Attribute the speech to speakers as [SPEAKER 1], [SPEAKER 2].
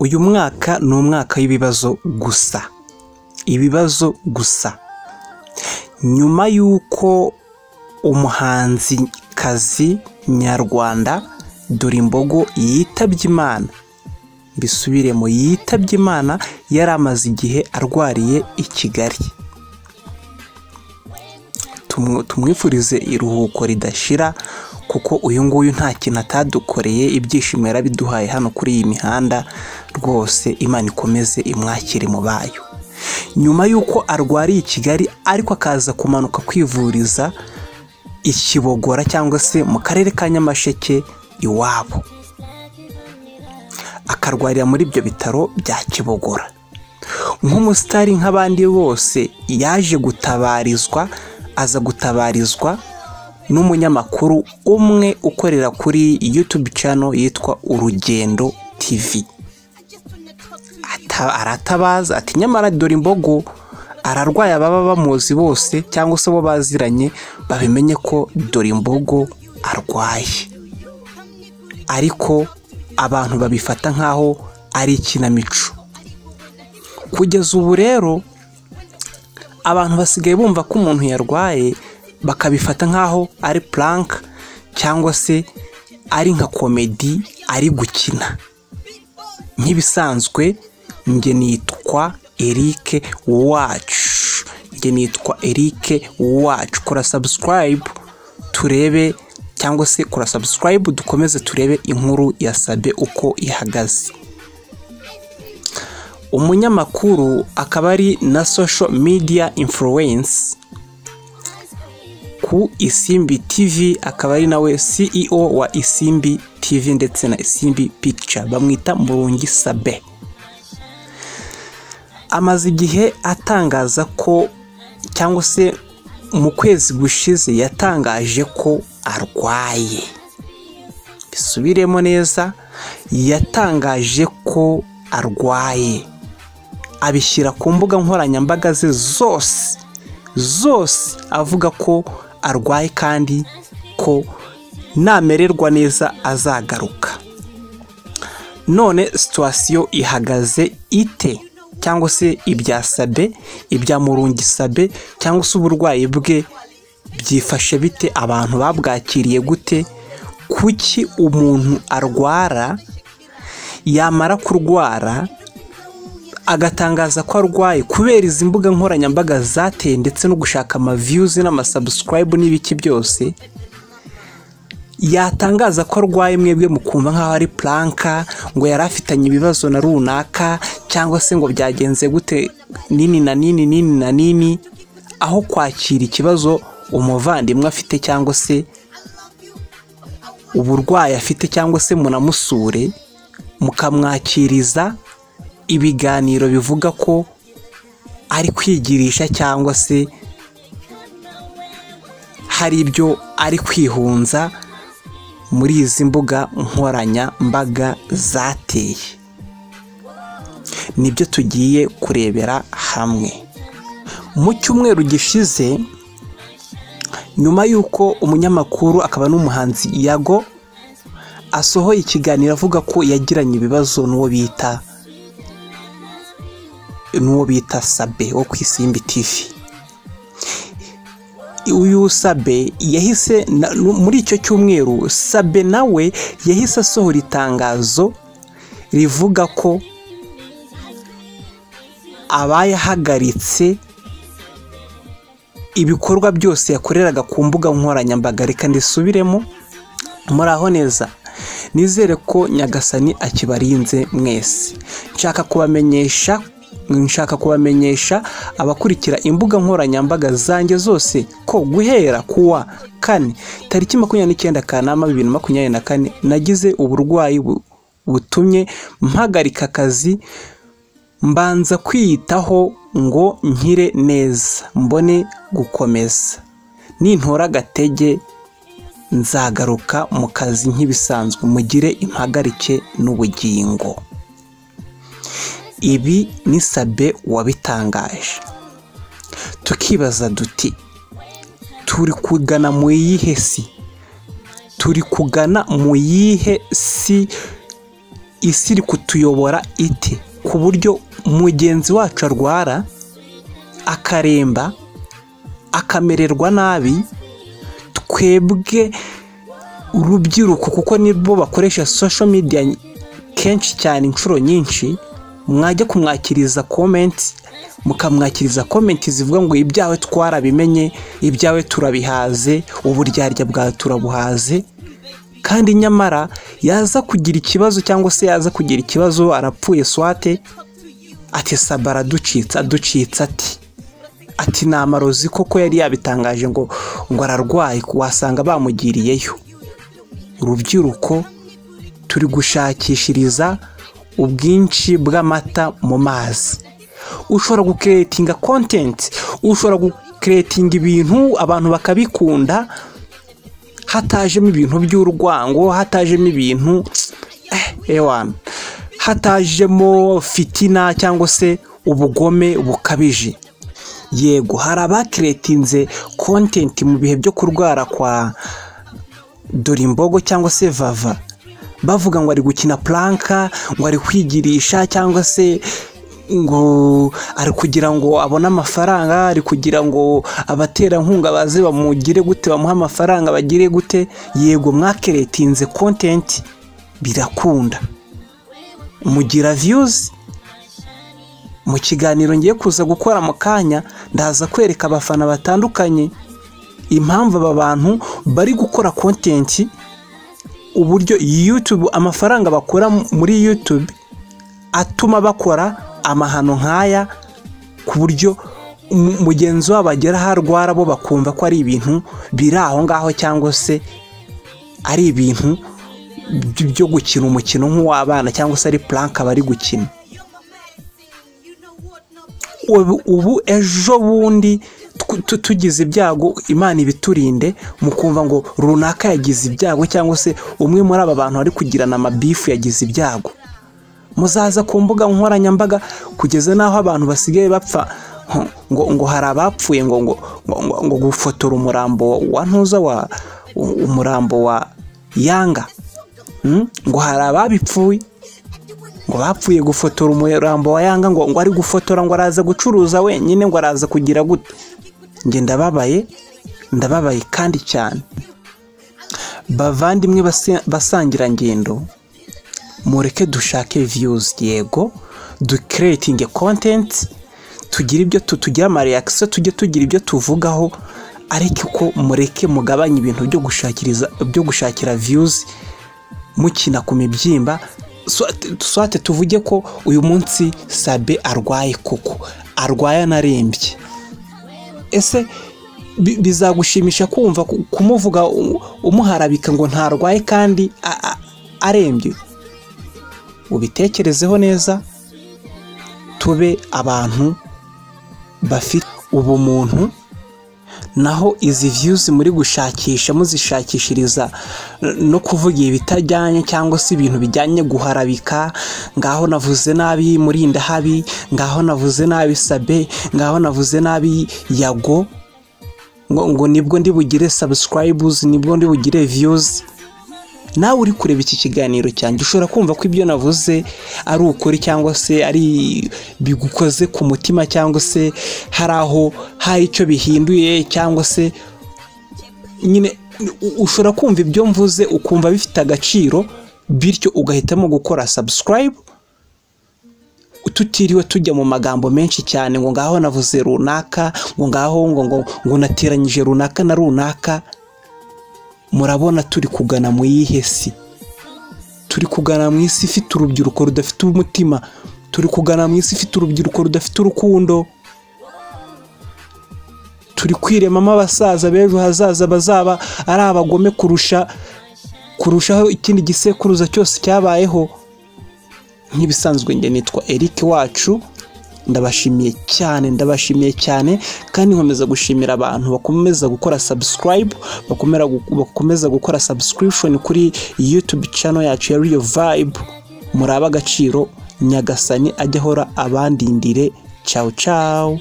[SPEAKER 1] Uyu mwaka ni umwaka w'ibibazo gusa, ibibazo gusa. Nyuma y'uko umuhanzikazi nyarwanda Dorimbogo yitabye Imana, mbisubiremo, yitabye Imana, yari amaze igihe arwariye i Kigali. Tumwifurize iruhuko ridashira, kuko uyu nguyu nta kintu atadukoreye, ibyishimo yarabiduhaye hano kuri iyi mihanda rwose. Imana ikomeze imwakire mu bayo. Nyuma y'uko arwariye i Kigali ariko akaza kumanuka kwivuriza i Kibogora cyangwa se mu karere ka Nyamasheke iwabo, akarwarira muri ibyo bitaro bya Kibogora. Nk'umusitari nk'abandi bose yaje gutabarizwa, aza gutabarizwa n'umunyamakuru umwe ukorera kuri YouTube channel yitwa Urugendo TV. Aratabaza ati nyamara Dorimbogo ararwaye, ababa bamuzi bose cyangwa se bo baziranye babimenye ko Dorimbogo arwaye. Ariko abantu babifata nkaho ari ikinamico. Kugeza ubu rero abantu basigaye bumva ko umuntu yarwaye bakabifata nkaho ari prank cyangwa se ari nka komedi ari gukina. Nk'ibisanzwe njye nitwa Eric Wacu, njye nitwa Eric Wacu. Kora subscribe turebe, cyangwa se kora subscribe dukomeze turebe inkuru ya Sabe uko ihagaze. Umunyamakuru akaba ari na social media influence ku Isimbi TV, akaba ari nawe CEO wa Isimbi TV ndetse na Isimbi Picture, bamwita Murungi Sabe. Amaze igihe atangaza ko, cyangwa se mu kwezi gushize yatangaje ko arwaye. Bisubiremo neza, yatangaje ko arwaye, abishyira ku mbuga nkoranyambaga ze zose zose, avuga ko arwaye kandi ko namererwa neza azagaruka. None situation ihagaze ite? Cyangwa se ibya Sabe, ibya Murungi Sabe, cyangwa se uburwayi bwe byifashe bite? Abantu babwakiriye gute? Kuki umuntu arwara, yamara kurwara agatangaza ko arwaye? Kubera izi mbuga nkoranyambaga zateye ndetse no gushaka ama views n'ama subscribe n'ibiki byose, yatangaza ko arwaye mwebwe mukumva nkaho ari prank, ngo yari afitanye ibibazo na runaka, cyangwa se ngo byagenze gute nini na nini nini na nini, aho kwakira ikibazo umuvandimwe afite cyangwa se uburwayi afite, cyangwa se munamusure mukamwakiriza ibiganiro bivuga ko ari kwigirisha cyangwa se hari ibyo ari kwihunza muri izi mbuga nkoranyambaga zateye. Nibyo tugiye kurebera hamwe. Mu cyumweru gishize, nyuma y'uko umunyamakuru akaba n'umuhanzi Yago asohoye ikiganiro avuga ko yagiranye ibibazo n'uwo bita Sabe wo ku Isimbi TV. Uyu Sabe yahise muri icyo cyumweru, Sabe nawe yahise asohora itangazo rivuga ko abayahagaritse ibikorwa byose yakoreraga ku mbuga nkoranyambaga. Reka ndisubiremo, muraho neza, nizere ko Nyagasani akibarinze mwese. Nshaka kubamenyesha abakurikira imbuga nkoranyambaga zanjye zose ko guhera kuwa kane tariki 29 Kanama 2024 nagize uburwayi butumye mpagarika akazi, mbanza kwiyitaho ngo nkire neza mbone gukomeza. Nintora agatege nzagaruka mu kazi nk'ibisanzwe, mugire impagarike n'ubugingo. Ibi ni Sabe wabitangaje. Tukibaza duti turi kugana mu yihe si? Turi kugana mu yihe si Isi iri kutuyobora ite ku buryo mugenzi wacu arwara akaremba akamererwa nabi, twebwe urubyiruko kuko nibo bakoresha social media kenshi cyane inshuro nyinshi, mwajya kumwakiriza comment, mukamwakiriza comment zivuga ngo ibyawe twarabimenye, ibyawe turabihaze, uburyarya bwawe turabuhaze. Kandi nyamara yaza kugira ikibazo cyangwa se yaza kugira ikibazo arapfuye swate, ati Sabe araducitse, aducitse ati ni amarozi koko yari yabitangaje ngo ararwaye, wasanga bamugiriyeyo. Urubyiruko turi gushakishiriza ubwinshi bw'amata mu mazi. Ushobora gukeretinga content, ushobora gukeretinga ibintu abantu bakabikunda, hatajemo ibintu by'urwango, hatajemo ibintu hatajemo fitina cyangwa se ubugome bukabije. Yego hari abakeretinze content mu bihe byo kurwara kwa Dorimbogo cyangwa se Vava, bavuga ngo ari gukina planka, ngo ari kwigirisha cyangwa se ngo ari kugira ngo abone amafaranga, ari kugira ngo abaterankunga baze bamugire gute, bamuhe amafaranga bagire gute. Yego mwakeretinze content birakunda, mugira views. Mu kiganiro ngiye kuza gukora mu kanya ndaza kwereka abafana batandukanye impamvu aba bantu bari gukora content, uburyo YouTube amafaranga bakura muri YouTube atuma bakora amahano nk'aya, ku buryo mugenzi wabo agera aho arwara bo bakumva ko ari ibintu biri aho ngaho cyangwa se ari ibintu byo gukina umukino nk'uw'abana cyangwa se ari planka bari gukina. Ubu ejo bundi tugize ibyago, Imana ibiturinde, mukumva ngo runaka yagize ibyago cyangwa se umwe muri aba bantu ari kugirana amabifu yagize ibyago, muzaza ku mbuga nkoranyambaga kugeza n'aho abantu basigaye bapfa ngo hari abapfuye ngo ngo ngo gufotora umurambo wa ntuza wa umurambo wa Yanga, ngo hari ababipfuye ngo bapfuye gufotora umurambo wa Yanga, ngo ari gufotora ngo araza gucuruza wenyine, ngo araza kugira gute. Nge ndababaye, ndababaye kandi cyane. Bavandimwe basangirangendo, mureke dushake views, yego ducreating content, tugire ibyo tugira ama reaction, tujye tugira ibyo tuvugaho, ariko ko mureke mugabanye ibintu byo gushakiriza byo gushakira views mukina ku mibyimba. Swate tuvuge ko uyu munsi Sabe arwaye koko, arwaye anarembye. Ese bizagushimisha kumva kumuvuga umuharabika ngo ntarwaye kandi arembye? Ubitekerezeho neza, tube abantu bafite ubumuntu. Naho izi views muri gushakisha muzishakishiriza no kuvuga ibitajyanye cyangwa se ibintu bijyanye guharabika, ngaho navuze nabi Murindahabi, ngaho navuze nabi Sabe, ngaho navuze nabi Yago, ngo nibwo ndi bugire subscribers, nibwo ndi bugire views. Nawe uri kureba iki kiganiro cyanjye ushobora kumva ko ibyo navuze ari ukuri cyangwa se ari bigukoze ku mutima cyangwa se hari aho hari icyo bihinduye, cyangwa se nyine ushobora kumva ibyo mvuze ukumva bifite agaciro, bityo ugahitamo gukora subscribe tutiriwe tujya mu magambo menshi cyane ngo ngaho navuze runaka, ngo ngaho ngo nateranyije runaka na runaka. Murabona turi kugana mu yihe si? Turi kugana mu isi ifite urubyiruko rudafite umutima, turi kugana mu isi ifite urubyiruko rudafite urukundo, turi kwiremamo abasaza b'ejo hazaza bazaba ari abagome kurushaho ikindi gisekuruza cyose cyabayeho. Nk'ibisanzwe njye nitwa Eric Wacu, ndabashimiye cyane, ndabashimiye cyane, kandi nkomeza gushimira abantu bakomeza gukora subscribe, bakomeza gukora subscription kuri YouTube channel yacu ya Real Vibe. Muraba agaciro, Nyagasani ajya ahora abandindire. Ciao ciao.